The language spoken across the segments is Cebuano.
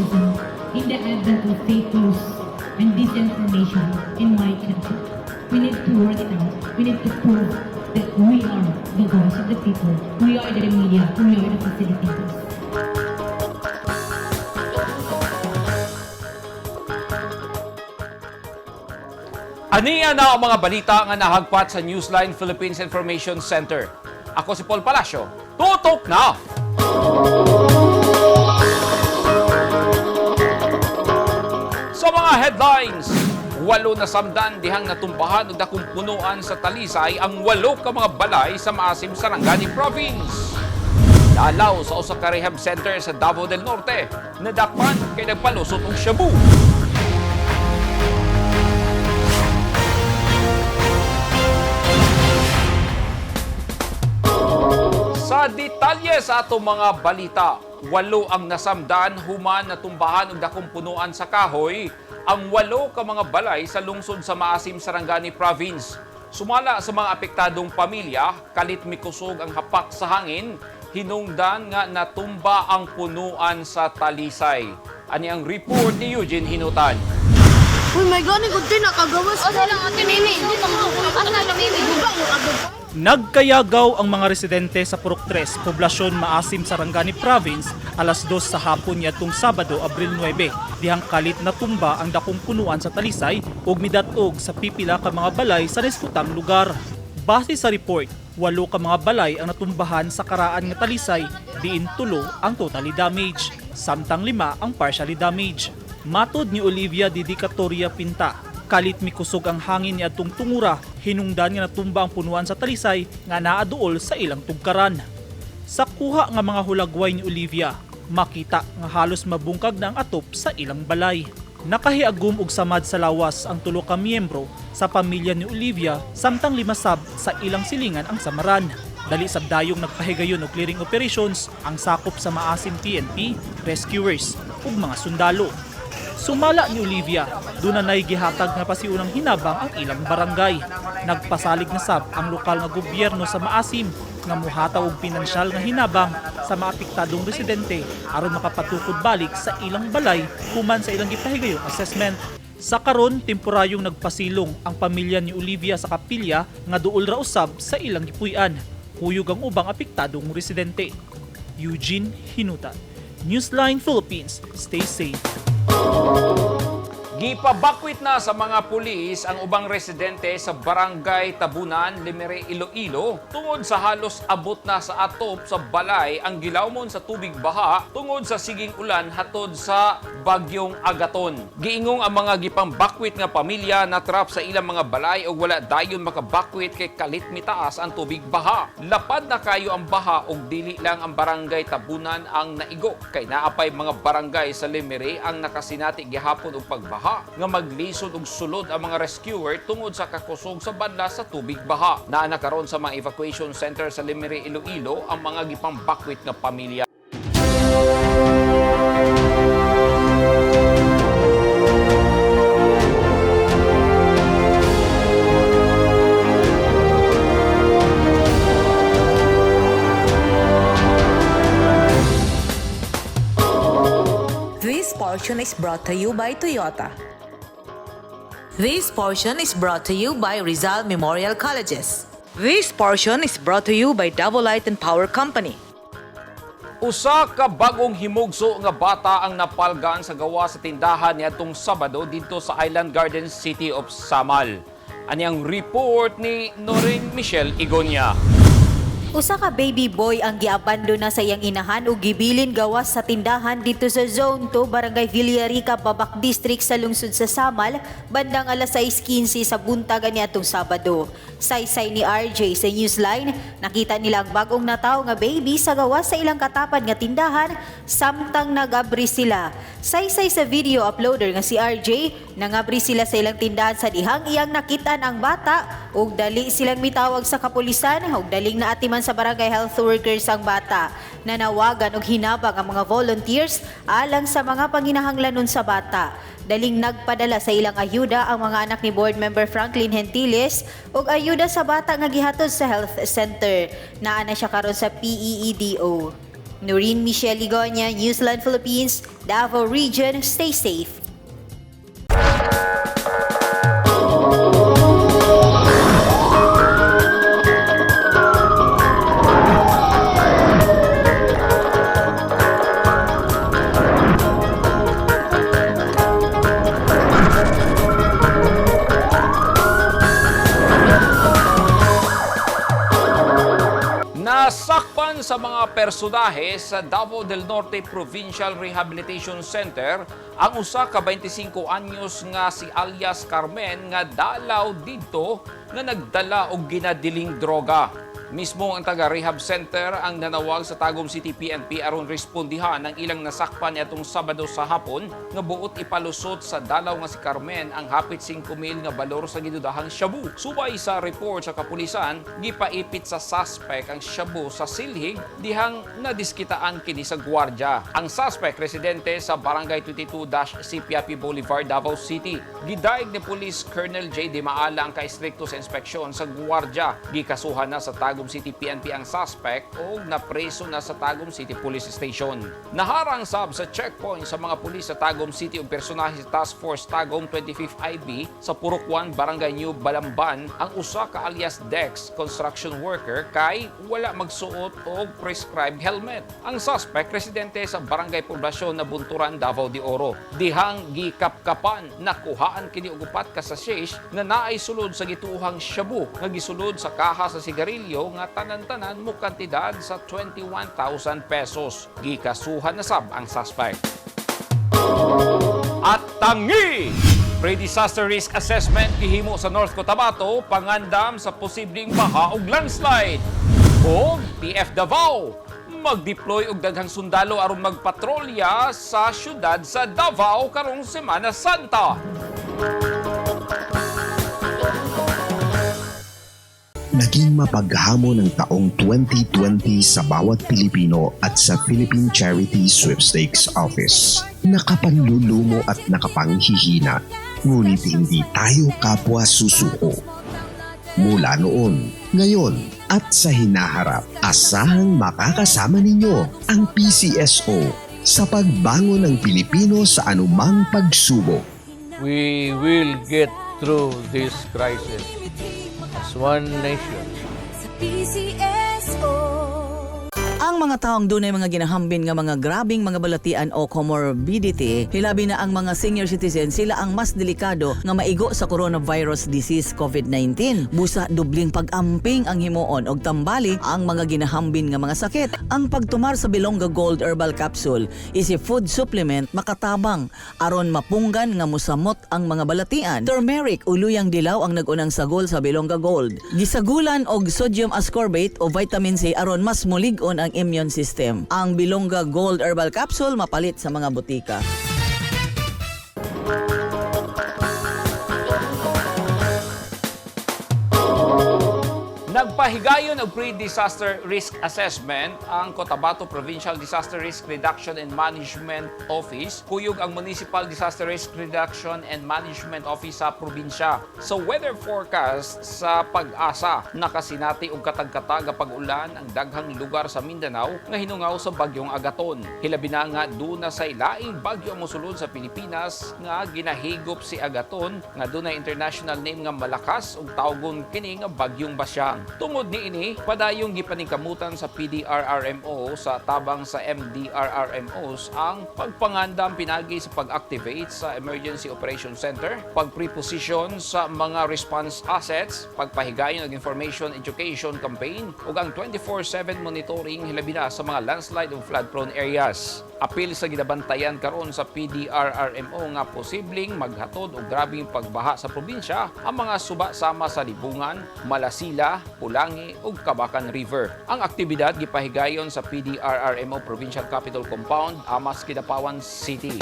journalism in the advent of fake news and disinformation in my country. We need to work it out. We need to prove that we are the voice of the people. We are the media. We are the facilitators. Aniya na ang mga balita nga nahagpat sa Newsline Philippines Information Center. Ako si Paul Palacio. Tutok na! Sa mga headlines, walo na samdan dihang natumbahan og dakong punuan sa Talisay ang walo ka mga balay sa Maasim, Sarangani Province. Dalaw sa usa ka rehab center sa Davao del Norte, nadakpan kay nagpalusot og shabu. Sa detalye sa atong mga balita, walo ang nasamdan human natumbahan og dakong punuan sa kahoy ang walo ka mga balay sa lungsod sa Maasim, Sarangani Province. Sumala sa mga apektadong pamilya, kalit mikusog ang hapak sa hangin, hinungdan nga natumba ang punuan sa Talisay. Ani ang report ni Eugene Hinutan. Uy, my God, ikot din, nakagawas. O sila ate Mimi. Asa na Mimi? Nagkayagaw ang mga residente sa Purok 3, poblasyon Maasim, Sarangani Province, alas 2 sa hapon niadtong Sabado, Abril 9. Dihang kalit na tumba ang dakong punuan sa Talisay ug midat-og sa pipila ka mga balay sa neskutang lugar. Base sa report, walo ka mga balay ang natumbahan sa karaan nga Talisay, diin tulo ang totally damage, samtang lima ang partially damage. Matod ni Olivia Didicatoria Pinta, kalit mikusog ang hangin ni adtong tungura, hinungdan nga natumba ang punuan sa Talisay nga naaduol sa ilang tugkaran. Sa kuha nga mga hulagway ni Olivia, makita nga halos mabungkag na ang atop sa ilang balay. Nakahiagom og samad sa lawas ang tulo ka miyembro sa pamilya ni Olivia samtang lima sab sa ilang silingan ang samaran. Dali sab dayong nagpahigayon og clearing operations ang sakop sa Maasim PNP, rescuers ug mga sundalo. Sumala ni Olivia, doon na gihatag nga pasiunang hinabang ang ilang barangay. Nagpasalig na sab ang lokal nga gobyerno sa Maasim nga muhataw og pinansyal nga hinabang sa maapektadong residente aron makapatukod balik sa ilang balay human sa ilang gipahigayong assessment. Sa karon temporayong nagpasilong ang pamilya ni Olivia sa kapilya nga duol ra usab sa ilang gipuy-an. Kuyog ang ubang apektadong residente. Eugene Hinutan, Newsline Philippines. Stay safe. Gipabakwit na sa mga pulis ang ubang residente sa Barangay Tabunan, Limere, Iloilo tungod sa halos abot na sa atop sa balay ang gilawmon sa tubig baha tungod sa siging ulan hatod sa Bagyong Agaton. Giingong ang mga gipambakwit nga pamilya na trap sa ilang mga balay og wala dayon makabakwit kay kalit mitaas ang tubig baha. Lapad na kayo ang baha og dili lang ang Barangay Tabunan ang naigo kay naapay mga barangay sa Limere ang nakasinati gihapon og pagbaha nga maglisod og sulod ang mga rescuer tungod sa kakusog sa badla sa tubig baha. Naa na karon sa mga evacuation center sa Limere, Iloilo ang mga gipambakwit nga pamilya. This portion is brought to you by Toyota. This portion is brought to you by Rizal Memorial Colleges. This portion is brought to you by Davao Light and Power Company. Usa ka bagong himugso nga bata ang napalgan sa gawa sa tindahan niadtong Sabado didto sa Island Garden City of Samal. Ani ang report ni Noreen Michelle Igonia. Usa ka baby boy ang giabando na sa iyang inahan ug gibilin gawas sa tindahan dito sa Zone 2, Barangay Villarica, Babak District sa lungsod sa Samal, bandang alas 6:15 sa buntag ani atong Sabado. Saysay ni RJ sa Newsline, nakita nila ang bagong natawo nga baby sa gawas sa ilang katapad nga tindahan samtang nagabri sila. Saysay sa video uploader nga si RJ, nangabri sila sa ilang tindahan sa dihang iyang nakitaan ang bata ug dali silang mitawag sa kapulisan ug daling naatiman sa barangay health workers ang bata. Nanawagan og hinabang ang mga volunteers alang sa mga panginahanglanon sa bata. Daling nagpadala sa ilang ayuda ang mga anak ni board member Franklin Gentiles ug ayuda sa bata nga gihatod sa health center. Naa na siya karon sa PEEDO. Noreen Michelle Ligonia, Newsline Philippines, Davao Region, stay safe. Nasakpan sa mga personahe sa Davao del Norte Provincial Rehabilitation Center ang usa ka 25 anyos nga si alias Carmen nga dalaw didto nga nagdala og ginadiling droga. Mismo ang taga-rehab center ang nanawag sa Tagum City PNP aron respondihan ang ilang nasakpan niadtong Sabado sa hapon nga buot ipalusot sa dalaw nga si Carmen ang hapit 5,000 nga balor sa gidudahang shabu. Subay sa report sa kapulisan, gipaipit sa suspect ang shabu sa silhig dihang nadiskitaan kini sa gwardya. Ang suspect residente sa Barangay 22-Sipiapi Boulevard, Davao City. Gidaig ni Police Colonel J. D. Maala ang kaestrikto sa inspeksyon sa gwardya. Gikasuhan na sa Tagum City PNP ang suspect o napreso na sa Tagum City Police Station. Naharang sab sa checkpoint sa mga pulis sa Tagum City ug personahe sa Task Force Tagum 25th IB sa Purok 1, Barangay New Balamban ang usa ka alias Dex construction worker kay wala magsuot og prescribed helmet. Ang suspect residente sa Barangay Poblacion na Bunturan, Davao de Oro. Dihang gikapkapan nakuhaan kini og upat ka sachets nga naay sulod sa gituohang shabu nga gisulod sa kaha sa sigarilyo nga tanan-tanan mo kantidad sa 21,000 pesos. Gikasuhan na sab ang suspect. At tangi! Pre-disaster risk assessment gihimo sa North Cotabato pangandam sa posibleng baha ug landslide. Og TF Davao mag-deploy og daghang sundalo aron magpatrolya sa syudad sa Davao karong Semana Santa. Naging mapaghamon ang taong 2020 sa bawat Pilipino at sa Philippine Charity Sweepstakes Office. Nakapanlulumo at nakapanghihina, ngunit hindi tayo kapwa susuko. Mula noon, ngayon at sa hinaharap, asahang makakasama ninyo ang PCSO sa pagbangon ng Pilipino sa anumang pagsubok. We will get through this crisis as one nation. Sa PCSO. Ang mga taong dunay mga ginahambin nga mga grabing mga balatian o comorbidity, hilabi na ang mga senior citizen, sila ang mas delikado nga maigo sa coronavirus disease COVID-19. Busa dubling pag-amping ang himuon og tambali ang mga ginahambin nga mga sakit. Ang pagtumar sa Bilongga Gold Herbal Capsule is a food supplement makatabang aron mapunggan nga musamot ang mga balatian. Turmeric o luyang dilaw ang nagunang sagol sa Bilongga Gold. Gisagulan og sodium ascorbate o vitamin C aron mas mulig-on ang immune system. Ang Bilongga Gold Herbal Capsule mapalit sa mga butika. Nagpahigayon og pre-disaster risk assessment ang Cotabato Provincial Disaster Risk Reduction and Management Office, kuyog ang Municipal Disaster Risk Reduction and Management Office sa probinsya. Sa weather forecast sa Pag-asa, nakasinati og katag-katag nga pag-ulan ang daghang lugar sa Mindanao nga hinungaw sa bagyong Agaton. Hilabi na nga duna sa laing bagyo ang mosulod sa Pilipinas nga ginahigop si Agaton nga dunay international name nga Malakas ug tawgon kini nga bagyong Basyang. Tungod niini, padayong gipaningkamutan sa PDRRMO sa tabang sa MDRRMOs ang pagpangandam pinagi sa pag-activate sa Emergency Operation Center, pag-preposition sa mga response assets, pagpahigayon og information education campaign ug ang 24/7 monitoring hilabi na sa mga landslide ug flood-prone areas. Apil sa ginabantayan karon sa PDRRMO nga posibleng maghatod og grabeng pagbaha sa probinsya ang mga suba sama sa Libungan, Malasila, Pulangi ug Kabakan River. Ang aktibidad gipahigayon sa PDRRMO Provincial Capitol Compound, Amas, Kidapawan City.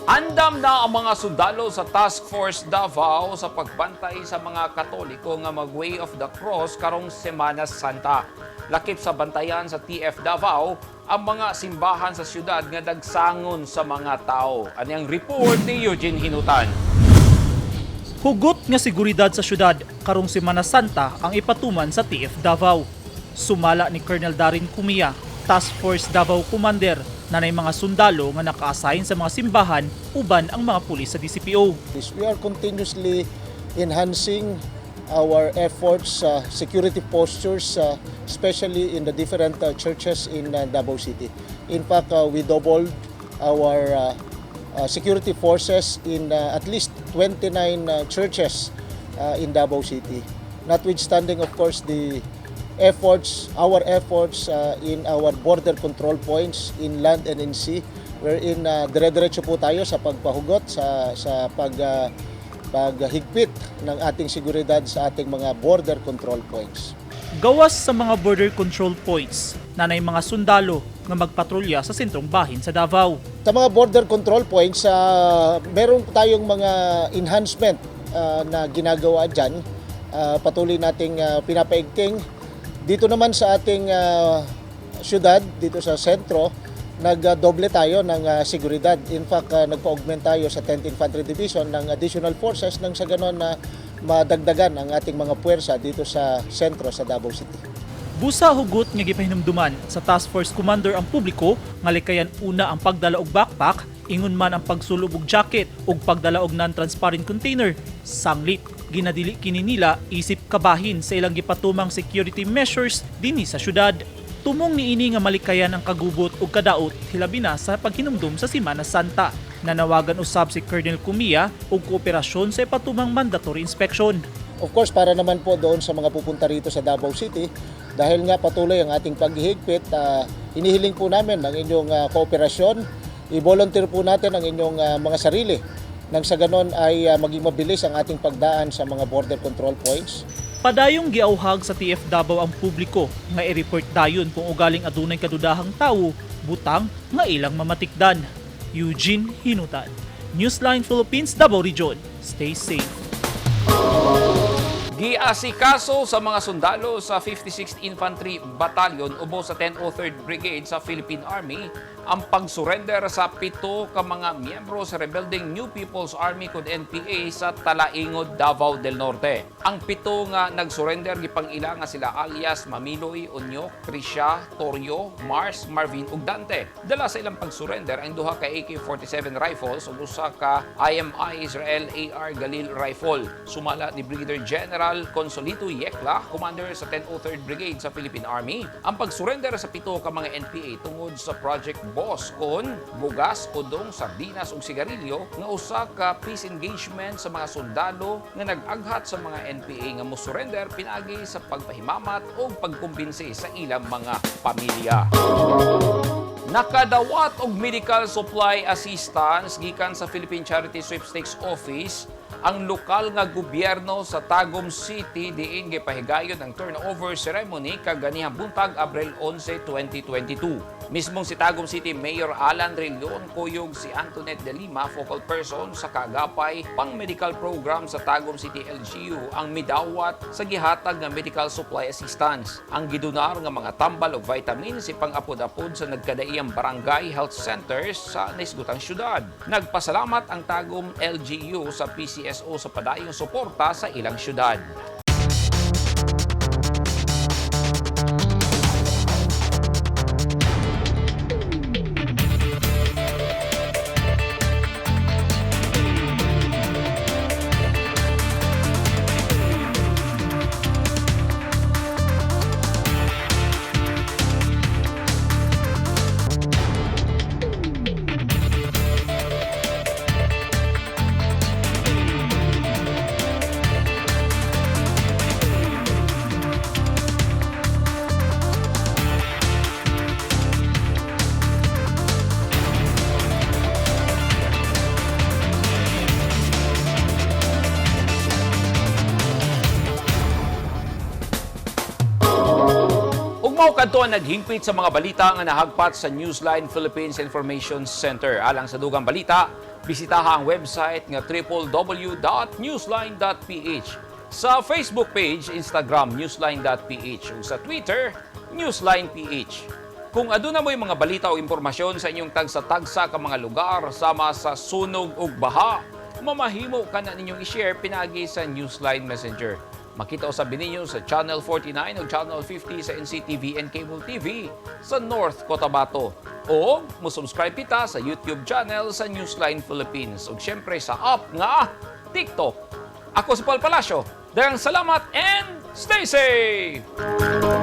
Andam na ang mga sundalo sa Task Force Davao sa pagbantay sa mga Katoliko nga mag-Way of the Cross karong Semana Santa. Lakip sa bantayan sa TF Davao ang mga simbahan sa syudad nga dagsangon sa mga tao. Ani ang report ni Eugene Hinutan. Hugot nga seguridad sa syudad karong Semana Santa ang ipatuman sa TF Davao. Sumala ni Colonel Darin Kumia, Task Force Davao Commander, na nay mga sundalo nga naka-assign sa mga simbahan uban ang mga pulis sa DCPO. We are continuously enhancing our efforts, security postures, especially in the different churches in Davao City. In fact, we doubled our security forces in at least 29 churches in Davao City. Notwithstanding, of course, the efforts, our efforts in our border control points in land and in sea, wherein dire-diretso po tayo sa pagpahugot, sa paghigpit ng ating seguridad sa ating mga border control points. Gawas sa mga border control points, nanay mga sundalo nga magpatrolya sa sentrong bahin sa Davao. Sa mga border control points, meron tayong mga enhancement na ginagawa dyan. Patuloy nating pinapaigting. Dito naman sa ating syudad, dito sa sentro, nagdoble tayo ng seguridad. In fact, nagpa-augment tayo sa 10th Infantry Division ng additional forces nang sa ganon na madagdagan ang ating mga puwersa dito sa sentro sa Davao City. Busa hugot nga gipahinumduman sa Task Force Commander ang publiko nga likayan una ang pagdala og backpack, ingon man ang pagsulob og jacket ug pagdala og non-transparent container. Sanglit, ginadili kini nila isip kabahin sa ilang gipatumang security measures dinhi sa syudad. Tumong niini nga malikayan ang kagubot ug kadaot hilabi na sa paghinumdum sa Semana Santa. Nanawagan usab si Colonel Kumia og kooperasyon sa ipatumang mandatory inspection. Of course, para naman po doon sa mga pupunta rito sa Davao City, dahil nga patuloy ang ating paghihigpit, inihiling po namin ang inyong kooperasyon. I-volunteer po natin ang inyong mga sarili nang sa ganon ay maging mabilis ang ating pagdaan sa mga border control points. Padayong giauhag sa TF Davao ang publiko nga i-report dayon kung ugaling adunay kadudahang tawo butang nga ilang mamatikdan. Eugene Hinutan, Newsline Philippines, Davao Region. Stay safe. Giasikaso sa mga sundalo sa 56th Infantry Battalion ubo sa 103rd Brigade sa Philippine Army ang pagsurrender sa 7 ka mga miyembro sa rebeldeng New People's Army kon NPA sa Talaingod, Davao del Norte. Ang 7 nga nagsurrender gipang-ila nga sila alias Mamiloy, Onyok, Trisha, Torio, Mars, Marvin ug Dante. Dala sa ilang pagsurrender ang duha ka AK-47 rifles ug usa ka IMI Israel AR Galil rifle. Sumala ni Brigadier General Consolito Yekla, commander sa 103rd Brigade sa Philippine Army, ang pagsurrender sa 7 ka mga NPA tungod sa Project Boss kon bugas, udong, sardinas ug sigarilyo nga usa ka peace engagement sa mga sundalo nga nag-aghat sa mga NPA nga mosurrender pinaagi sa pagpahimamat o pagkumbinsi sa ilang mga pamilya. Nakadawat og medical supply assistance gikan sa Philippine Charity Sweepstakes Office ang lokal nga gobyerno sa Tagum City diin gipahigayon ang turnover ceremony kaganihang buntag, Abril 11, 2022. Mismong si Tagum City Mayor Alan Rillon kuyog si Antoinette de Lima, focal person sa Kagapay pang medical program sa Tagum City LGU, ang midawat sa gihatag nga medical supply assistance. Ang gidunar nga mga tambal og vitamins ipang-apod-apod sa nagkadaiyang barangay health centers sa naisgutang syudad. Nagpasalamat ang Tagum LGU sa PCSO sa padayong suporta sa ilang syudad. Ug mao kadto ang naghingpit sa mga balita nga nahagpat sa Newsline Philippines Information Center. Alang sa dugang balita, bisitaha ang website nga www.newsline.ph. Sa Facebook page, Instagram, newsline.ph ug sa Twitter, newsline.ph. Kung aduna mo'y mga balita o impormasyon sa inyong tagsa-tagsa ka mga lugar sama sa sunog ug baha, mamahimo ka na ninyong i-share pinagi sa Newsline Messenger. Makita usab ninyo sa Channel 49 o Channel 50 sa NCTV and Cable TV sa North Cotabato. O mo-subscribe kita sa YouTube channel sa Newsline Philippines ug syempre sa app nga TikTok. Ako si Paul Palacio. Daghang salamat and stay safe!